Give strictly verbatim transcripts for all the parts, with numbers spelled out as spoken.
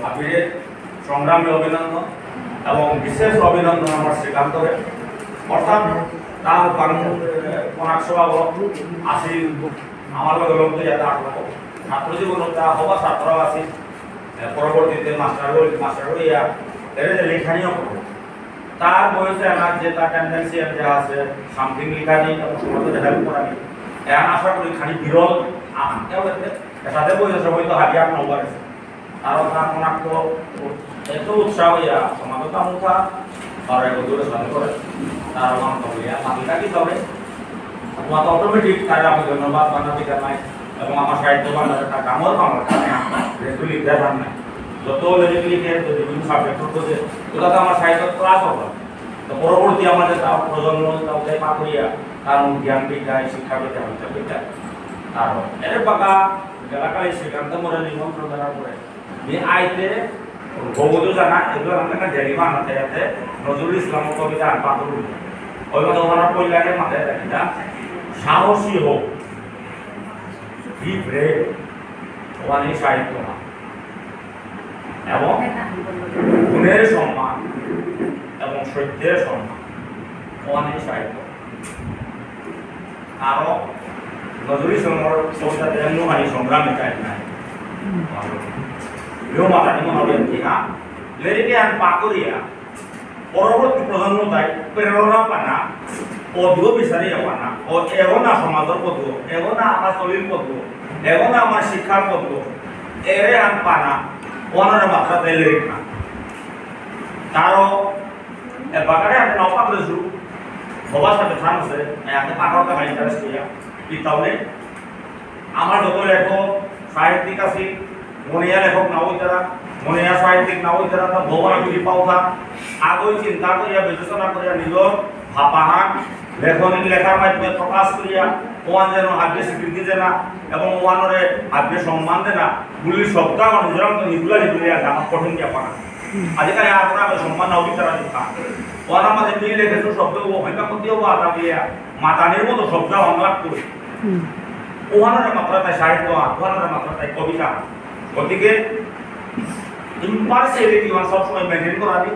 হাবিরে সংগ্রামী অভিনন্দন এবং বিশেষ অভিনন্দন আমার শ্রীকান্তরে। অর্থাৎ তার বাংলা, এ, কনাক সভা আসি আমার লগে লড়তে যাতে আগ্রহ। ছাত্র জীবন তা হবা ছাত্র আসি, এ, পরবর্তীতে মাস্টার হই, মাস্টার হইয়া এর যে লেখানিও করবো। তার বয়সে আমার যে তার টেন্ডেন্সি যে আছে, সামথিং লেখানি এবং সমাজে হেল্প করানি, এখন আশা করি খালি বিরল আন। কেউ এতে, এর সাথে বয়সে সবাই তো হাবিয়ে আর নম্বর আছে। আর তার মনে তো এত উৎসাহ ইয়া, সমাজে তো আমুকা, আর এক দূরে সাথে করে, তার মন তো ইয়া, বাকিটা কি তবে? তোমার তো অটোমেটিক তার আমি ধন্যবাদ বানাতে জানাই। এবং আমার সাহিত্য বাংলার একটা কামড় বাংলা, যেহেতু লিখতে পার না। যত লেখে লিখে, যদি বিভিন্ন সাবজেক্ট করতে, ওটা তো আমার সাহিত্য ক্লাস হবে। তো পরবর্তী আমাদের তার প্রজন্ম, তাও তাই পাকুড়িয়া, তার জ্ঞান বিদ্যায়, শিক্ষা বিদ্যা, হইতে বিদ্যা। আর এর বাকা, যারা কালে শ্রীকান্ত মোড়ে নিমন্ত্রণ জানার পরে, মি আইতে, ভগবত জানা, এগুলো আমরা একটা জেরিমা আনতে যাতে, নজরুল ইসলাম কবিতা আর পাথর উঠে। ওই কথা ওনারা কই লাগে মাথায় রাখি না, সাহসী হোক, be brave, ওখানে সাহিত্য না। এবং গুণের সম্মান এবং সত্যের সম্মান, ওখানে সাহিত্য। আরো নজরুল ইসলামর কবিতাতে এমন মানে সংগ্রামে চাই নাই। রিও মাতা নিমন হবে কি না? লেরিকে আন পাকুড়িয়া, পরবর্তী প্রজন্ম তাই প্রেরণা পানা, পদুও বিচারিয়া পানা, ও এগো না সমাজর পদুও, এগো না আমার চলির পদুও, এগো না আমার শিক্ষার পদুও, এরে আন পানা, ওনার মাত্রা তাই লেরিক না। তারও এ বাগানে আমি নৌকা ধরেছু, বাবার সাথে থামছে, আমি আগে পাকাও টাকা ইন্টারেস্ট করিয়া, পিতাও নেই। আমার যত লেখক, সাহিত্যিক আছি, মনিয়া লেখক না হইতারা, মনিয়া সাহিত্যিক না হইতারা, তা ভবন আমি পাও থা। আগই চিন্তা করিয়া, বিবেচনা করিয়া, নিজর ভাবাহান, লেখনী লেখার মাধ্যমে প্রকাশ করিয়া, ওয়ান যেন হাবিয়ে স্বীকৃতি দেনা, এবং ওয়ানরে হাবিয়ে সম্মান দেনা, বুলি শব্দ আমার নিজরাম তো নিগুলা নিগুলিয়া জানা কঠিন ব্যাপার। আজিকালি আর কোনো আমি সম্মান না অভিজ্ঞতা রাখি না। ওয়ান আমাদের মিল লেখেছু শব্দ ও হইবা করতে হবো আটা দিয়া, মাতানির মতো শব্দ আমরা করি। ওয়ানরে মাত্রা তাই সাহিত্য, ওয়ানরে মাত্রা তাই কবিতা। গতিকে ইম্পার্সিয়ালিটি ওয়ান সবসময় মেনটেন করা দি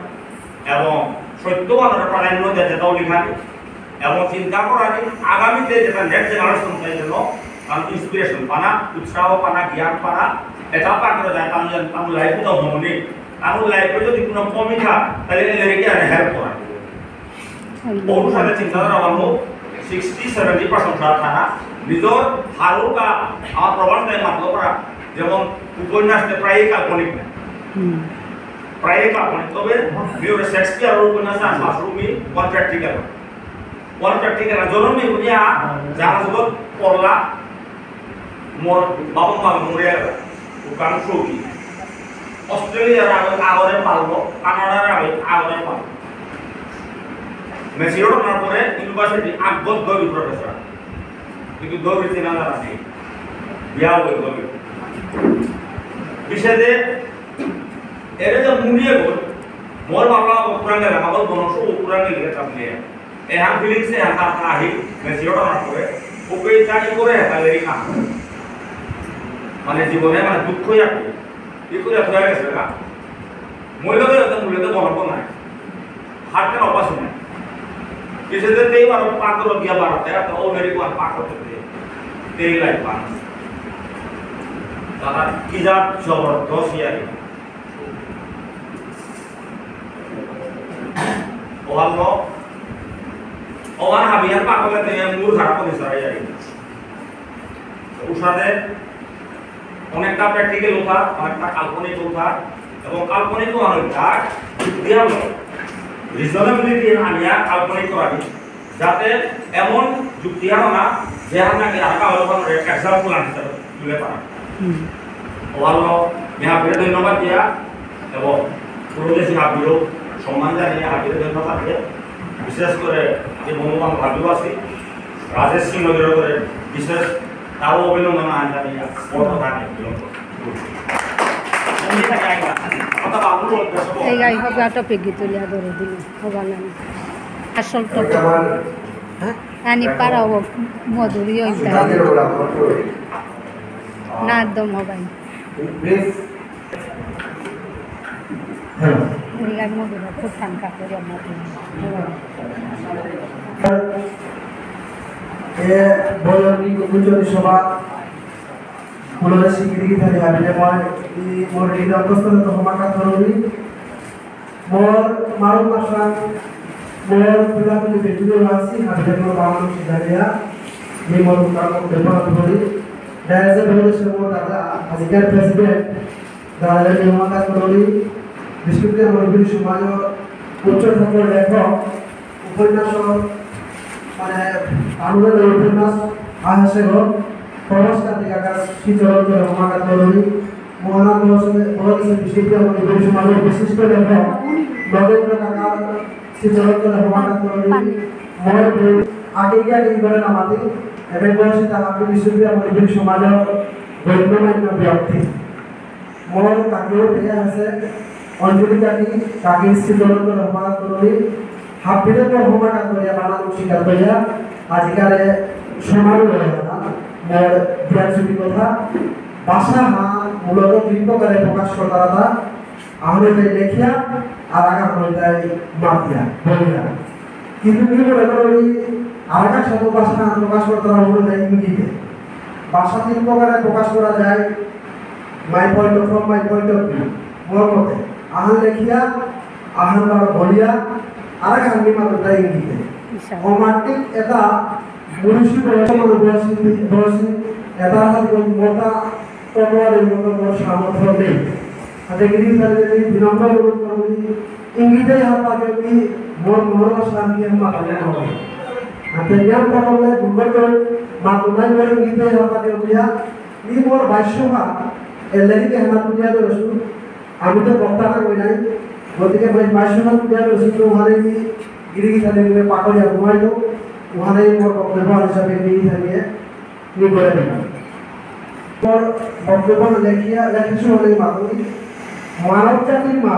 এবং সত্য ওয়ানরে প্রাধান্য দেয় যেটাও লিখানি এবং চিন্তা করানি আগামীতে যেটা নেক্সট জেনারেশন তাই যেন তার ইন্সপিরেশন পানা, উৎসাহ পানা, জ্ঞান পানা, এটা পাকড়ে যায়, তার জন্য তার লাইফ তো হমনি, তার লাইফে যদি কোনো কমি থাকে, তাহলে লেরিকে আনে হেল্প করা। ওর সাথে চিন্তাধারা আমার সিক্সটি সেভেন্টি পার্সেন্ট ছাড়া থানা, নিজর হারুকা আমার প্রবাস নাই মাতলো করা, যেমন উপন্যাস প্রায় কাল্পনিক না। প্রায় কাল্পনিক, তবে মি ওরে শেক্সপিয়ার উপন্যাস আর মাশরুমি ওয়ান প্র্যাকটিক্যাল। ওয়ান প্র্যাকটিক্যাল, জনমে বুঝিয়া যারা জগৎ পড়লা, মোর বাবা মা মরে গেল, ওখান সৌদি। অস্ট্রেলিয়ার আগে আগরে পারলো, কানাডার আগে আগরে পারলো। ম্যাচিওর হওয়ার পরে ইউনিভার্সিটি আগত দবি প্রফেসর। কিন্তু দবি চেনা জানা নেই। বিয়া হয়ে দবি। পিছে যে এরে যে মুনিয়ে গো, মোর বাবা পুরান গেলে, আমার বনস পুরান গেলে কামলে। এহান ফিলিংস এহান তা আহি, ম্যাচিওর হওয়ার পরে, ওকে ইত্যাদি করে এটা লেরি খান। মানে জীবনে মানে দুঃখ ইয়াকে, কি করে ধরে গেছে না? মহিলাদের এত মূল্যতে বলব নাই। হাতে অভ্যাস নাই। কিছু যে তেই বারো পাকড় দিয়া বারো, তেরা তো already কোন পাকড় করতে। তেই লাই পান। তারা কি যা জবরদস্ত ইয়ারি। ওহানো, ওহান হাবিয়ার পাকলে তে মুর ধারা করে সরাই যায়। উসাদে অনেকটা প্র্যাকটিক্যাল কথা, অনেকটা কাল্পনিক কথা, এবং কাল্পনিক অনেকটা যুক্তি আলো। রিজনেবিলিটি আনিয়া কাল্পনিক করা যায়। যাতে এমন যুক্তি আনো না, যে আর নাকি আর কারো কোনো এক্সাম্পল আনতে তুলে পারা। ওয়ালো, আমি হাবিরে ধন্যবাদ দিয়া, এবং পুরোদেশী হাবিরও সম্মান জানিয়ে হাবিরে ধন্যবাদ দিয়া, বিশেষ করে যে বন্ধুবান্ধব হাবিও আছি, রাজেশ সিংহ করে বিশেষ তারও অভিনন্দন আন জানিয়ে বড় কথা নেই, বিলম্ব করছি। কথা বাবু বলতে হবে। এই গাই হবে, টপিক গীত তুলিয়া ধরে দিল। হবা না। আসল তো। আনি পারা ও মধুরী ওইটা। না, একদম হবাই। হ্যালো। এ বয়নি কুকুচনি সভা পুনরে স্বীকৃতি থানি হাবিলে মই ই মোর হৃদয় অন্তঃস্থলে তো হমাকা থরুরি। মোর মারু মাসাং মোর পুরাপুরি বেটুরে আসি হাবিলে মোর বামন সিদারিয়া নি মোর উত্তর করতে পারি। দয়াসে বলে সে মোর দাদা আজিকার প্রেসিডেন্ট দাদা নি হমাকা থরুরি। বিষ্ণুপ্রিয়া মণিপুরী সমাজ উচ্চ ঠাকুর লেখক উপন্যাস, মানে, আমাদের উপন্যাস আহেসে গো, প্রভাস কান্তি কাকার শ্রীচরণ ধরে হমাকা থরুরি। মহানাথ মহাশয়, মহাদেশে বিষ্ণুপ্রিয়া মণিপুরী সমাজর বিশিষ্ট লেখক নগেন্দ্র কাকার শ্রীচরণ ধরে হমাকা থরুরি। মোর বই আগে গিয়া এই করে নামাতি, এবে বয়সে তাহাকে বিষ্ণুপ্রিয়া মণিপুরী সমাজর গণ্যমান্য ব্যক্তি। মোর কাকিও পেয়া আছে, অঞ্জলি কাকি, কাকির শ্রীচরণ ধরে হমাকা থরুরি। হাবিরে মোর হমাকা থরিয়া বানান স্বীকার করিয়া আজিকারে সমারোহ হয় না। মোর বিয়ার ছুটি কথা, ভাষা হা মূলত দুই প্রকারে প্রকাশ করতারা তা, আহলে তাই লেখিয়া, আর আগা হলে তাই মাতিয়া, বলিয়া। কিন্তু কি মনে করো এই আরাকার সাথে ভাষা প্রকাশ করতে হবে বলে তাই ইঙ্গিতে। ভাষা তিন প্রকারে প্রকাশ করা যায়, my point of, from my point of view, মোর মতে। আহান লেখিয়া, আহান বার বলিয়া, আরাক হান নিমা তাই ইঙ্গিতে। আচ্ছা। রোমান্টিক এটা মুনিষী বয়সী, মানে বয়সী, বয়সী, এটা হাত মোটা তলোয়ারের মতো মোর সামর্থ্য নেই। হাতে গিরি তাহলে যদি বিনম্র অনুরোধ করবি, ইঙ্গিতে হাত পাকে আমি মোর মহল শান্তি আমি মাতালে হবে। হাতে জ্ঞান পাকলে ভূগোল মাতুলাই মোর ইঙ্গিতে হাত পাকে উঠিয়া, নি মোর ভাষ্য হাত, এ লেরিকে হানা তুলিয়া ধরেছু। আমি তো বক্তা না কই নাই, গতিকে ভাই ভাষ্য হাত তুলিয়া ধরেছু, তো ওখানে নি গিরি গিথানি পাকড়িয়া ঘুমাইলো, ওখানে মোর বক্তব্য হিসাবে গিরি গিথানিয়ে নিগরে দিবা। মোর বক্তব্য লেখিয়া, লেখিসু হলে মাতুরি, মানব জাতির মা,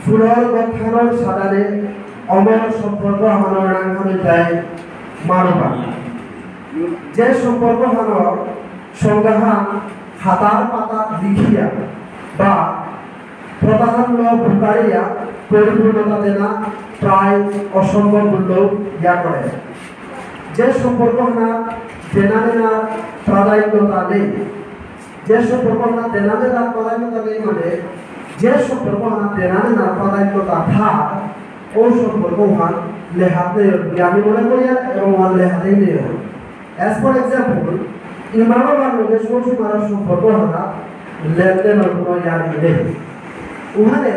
ফুলর গঠানোর সাদানে, অমর সম্পর্ক হানর নাঙহান যায় মানবা। যে সম্পর্ক হানর সংজ্ঞাহান হাতার পাতা লিখিয়া বা প্রধান্য ভুকারিয়া পরিপূর্ণতা দেনা প্রায় অসম্ভব বুললেও ইয়া করে। যে সম্পর্ক হানা দেনা নেনা প্রাধান্যতা নেই, যে সম্পর্ক হানা দেনা নেনা প্রাধান্যতা নেই মানে যে সম্পর্ক হানা দেনা নেনা প্রাধান্যতা থাক, ও সম্পর্ক হান লেহাত নেই, আমি মনে করি এবং হান লেহাতেই নেই। As for example, ইমাম বাবার লগে সৌ সুমারর সম্পর্ক হানা লেনদেন কোনো ইয়ারি নেই। উহানে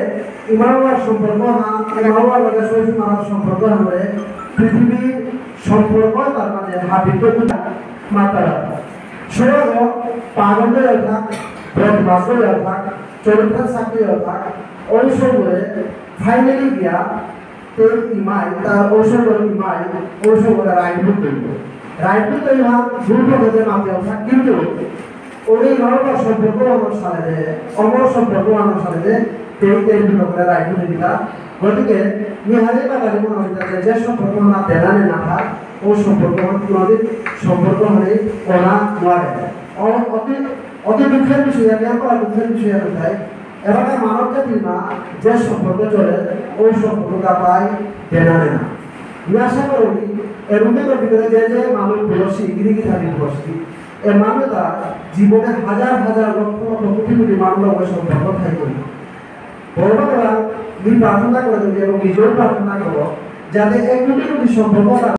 ইমাম বাবার সম্পর্ক হান, ইমাম বাবার লগে সৌ সুমারর সম্পর্ক হানরে পৃথিবীর সম্পর্ক তার মানে হাবিত মাতারা। সৌগ পাগল হয়ে থাক, বদমাস হয়ে থাক, চরিত্র সাক্ষী হয়ে থাক, ওই সময় finally গিয়া তেই ইমাই, তার ঔষধর ইমাই, ঔষধ রাইটবুক তৈব। রাইটবুক তৈব, ভুল পথে মাতে অর্থাৎ কিন্তু ওই নরক সম্পর্ক আমার সালে দে, অমর সম্পর্ক আমার সালে দে, তেই তেই ভিতরে রাইটবুক দিতা। গতিকে নিহারি বা গাড়ি মনে হইতা যে, যে সম্পর্ক না দেনা নে না থাক, ও সম্পর্ক আমার কোনোদিন সম্পর্ক হলে ওনা নোয়ারে। অ-, অতি, অতি দুঃখের বিষয়, আমি আর বড় দুঃখের বিষয় আমি তাই। এবাকা মানব জাতির মা যে সম্পর্ক চলে, ওই সম্পর্ক তা পাই দেনা নেনা। আমি আশা করি, এর উন্নত ভিতরে যে যে মানুষ বয়সী, গিরি গিথানি বয়সী, এ মানুষ তার জীবনে হাজার হাজার লক্ষ লক্ষ কোটি কোটি মানব লগে সম্পর্ক থাই করি। ভগবান তারা নি প্রার্থনা করে দেবে এবং নিজেও প্রার্থনা করো, যাতে এক কোটি কোটি সম্পর্ক তার